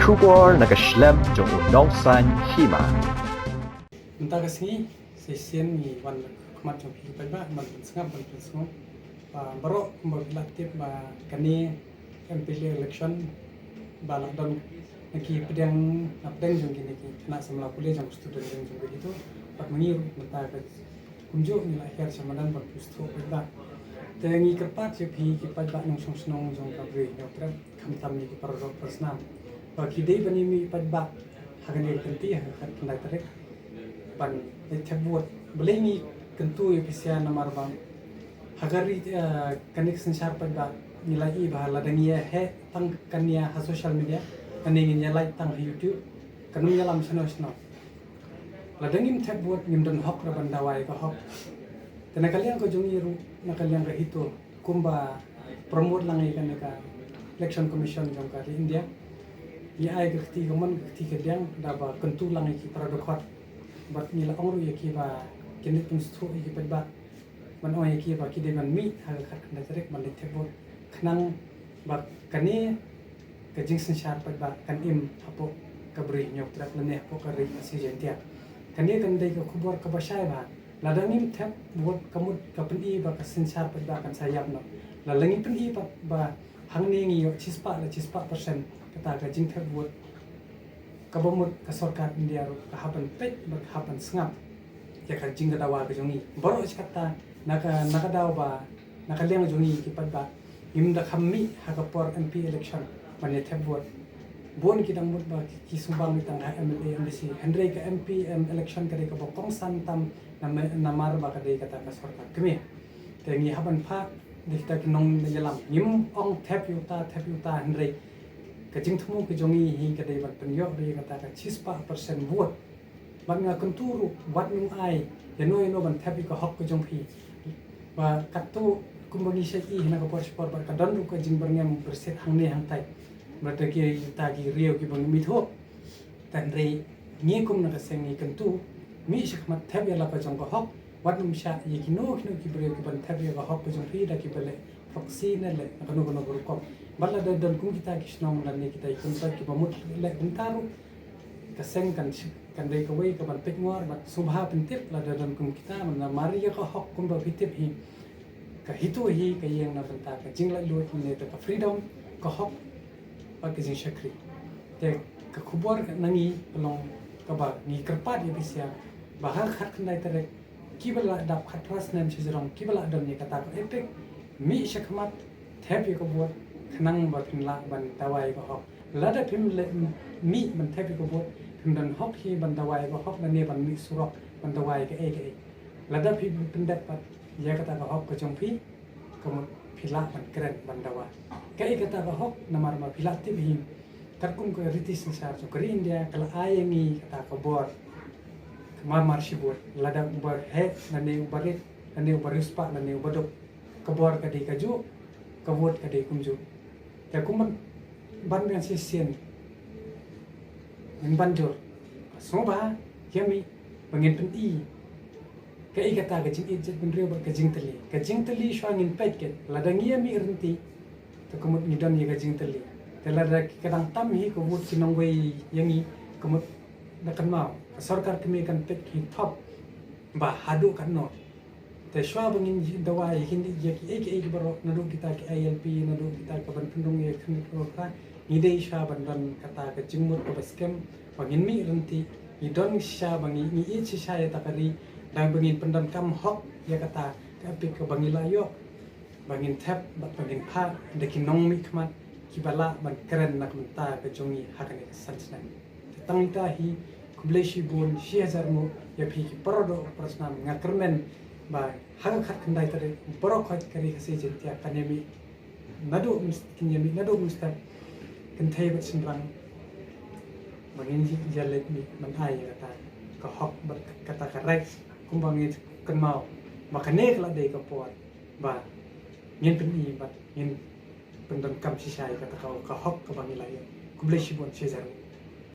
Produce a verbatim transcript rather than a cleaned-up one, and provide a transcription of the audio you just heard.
Khubor na ka shlem jong u nongsan hima. Mynta ka sngi shisien ngi wan khmat jong phi paidbah ban pynsngap ban pynsngap. Baroh kumba phi la tip ba kane M P L A election ba la don na ki pdeng na pdeng jong kine ki khynnah samla pule jong student jong ki tu. Bad mynta ka kumjuh ngi la hiar sha madan ban pynsngap paidbah. Te ngi kyrpad ïa phi ki paidbah nongshong shnong jong ka Bri Hynñiewtrep khamtam ïa ki para doh para snam ba ki dei ban ïa mih paidbah ha kane ka kynti ha ka khatkhyndai tarik ban leit thep vote. Balei ngi kyntu ïa phi sha namar ba ha ka ri kane ka synshar paidbah ngi la ïohi ba lada ngi ïa heh tang kane ha social media, kane ngin ïa lait tang ha YouTube, kan ym ïalam shano shano. Lada ngim thep vote ngim don hok ra ban dawa ïa ka hok. Te na ka liang ka jong ngi ruh na ka liang ka HITO kumba promote lang ïa kane ka Election Commission jong ka ri India, ngi ai ka kti ka mon ka kti ka diang da ba kyntu lang ïa ki para dkhot. Bad ngi la ong ruh ïa ki ba kin leit pynsngap ïa ki paidbah ban ong ïa ki ba ki dei ban mih ha ka khatkhyndai tarik ban leit thep vote khnang ba kane ka jingsynshar paidbah kan im hapoh ka Bri Hynñiewtrep lane hapoh ka ri Khasi Jaiñtia. Kane kan dei ka khubor kaba shai ba lada ngim thep vote ka mut ka pyni ba ka synshar paidbah kan sa ïap noh. Lada ngi pyni ba hangne ngi ïoh shispah la shispah percent kata ka jingthep vote, kaba mut ka sorkar India ruh ka hap ban peit bad ka hap ban sngap ïa ka jingdawa ka jong ngi. Baroh shi katta na ka na ka daw ba na ka liang jong ngi ki paidbah ngim da kham mih ha ka por M P election ban ïa thep vote. Bun ki dang mut ba ki sumbang mih tang ha M L A M D C, hynrei ka M P election ka dei kaba kongsan tam namar ba ka dei kata ka sorkar kmie. Te ngi hap ban phah da kita ki nongïalam, ngim ong thep ïa uta thep ïa uta, hynrei ka jingthmu ka jong ngi hi ka dei ban pynïoh ïa kata ka shispah percent vote. Bad nga kyntu ruh wat nym ai ïano ïano ban thep ïa ka hok ka jong phi. Ba katto kumba ngi shait ïa na ka por shi por bad ka don ruh ka jingbyrngem byrsit hangne hangtai. Bad kita ki riew kiba ngim ithuh. Hynrei ngi kum na ka seng ngi kyntu, mih shakhmat thep ïa la ka jong ka hok. Wat nym shah ïa kino kino ki briew kiban thep ïa ka hok ka jong phi da kiba leh proxy ne leh na kano kano ka rukom. Bad lada don kum kita ki shnong lane kita ki kyntoit kiba mut leh kumta ruh, ka seng kan kan dei kawei kaban peit ngor bad sngewbha pyntip lada don kum kita, namar ïa ka hok kumba phi tip hi, ka HITO hi ka ïeng na bynta ka jinglaitluid ne ka freedom, ka hok bad ka jingshakri. Te ka khubor na ngi ka long kaba ngi kyrpad ïa phi sha ba ha ka khatkhyndai tarik kiba la dap khatphra snem shajrong kiba la don ïa kata ka EPIC, mih shakhmat thep ïa ka vote khnang ba phin lah ban dawa ïa ka hok. Lada phim leh mih ban thep ïa ka vote phim don hok hi ban dawa ïa ka hok lane ban mih surok ban dawa ïa kaei kaei. Lada phi pyndep pat ïa kata ka hok ka jong phi, ka mut phi lah ban kren ban dawa. Kaei kata ka hok namar ba phi lah tip hi katkum ka riti synshar jong ka ri India ka la ai ïa ngi kata ka bor. Ka marmar shibun lada uba heh lane uba rit lane uba riewspah lane uba duk, ka bor ka dei kajuh, ka vote ka dei kumjuh. Te kumban ban biang shisien ngin ban jur, sngewbha ïa mih ba ngin pyni kaei kata ka jingïeit jaitbynriew bad ka jingtylli. Ka jingtylli shuwa ngin peit ket lada ngi ïa mih rynti, te ka mut ngi don ïa ka jingtylli. Te lada ka dang tam hi ka vote ki nongwei ïa ngi, ka mut da kynmaw ka sorkar kmie kan peit hi thop ba haduh katno. Te shuwa ba ngin dawa ïa kine ïa kiei kiei ki baroh naduh kita ki I L P naduh kita ka ban pynrung ïa ka khyndiat ka khra, ngi dei shuwa ban don kata ka jingmut kaba skhem ba ngin mih rynti, ngi don shisha ba ngi ngi ïeit shisha ïa kata ka ri, dang ba ngin pyndonkam hok ïa kata ka EPIC kaba ngi la ïoh, ba ngin thep bad ba ngin phah da ki nongmihkhmat kiba lah ban kren na ka bynta ka jong ngi ha kane ka san snem. Te tang ita hi, khublei shibun shi hajar nguh ïa phi ki para doh para snam. Nga kyrmen ba ha ka khatkhyndai tarik baroh khoit ka ri Khasi Jaiñtia kan ïa mih naduh myn- kin ïa mih naduh mynstep, kynthei bad shynrang, ba ngin ïa leit mih ban ai ïa kata ka hok bad kata ka right kumba ngi kynmaw ba kane ka la dei ka por ba ngin pyni bad ngin pyndonkam shisha ïa kata ka hok kaba ngi la ïoh. Khublei shibun shi hajar nguh.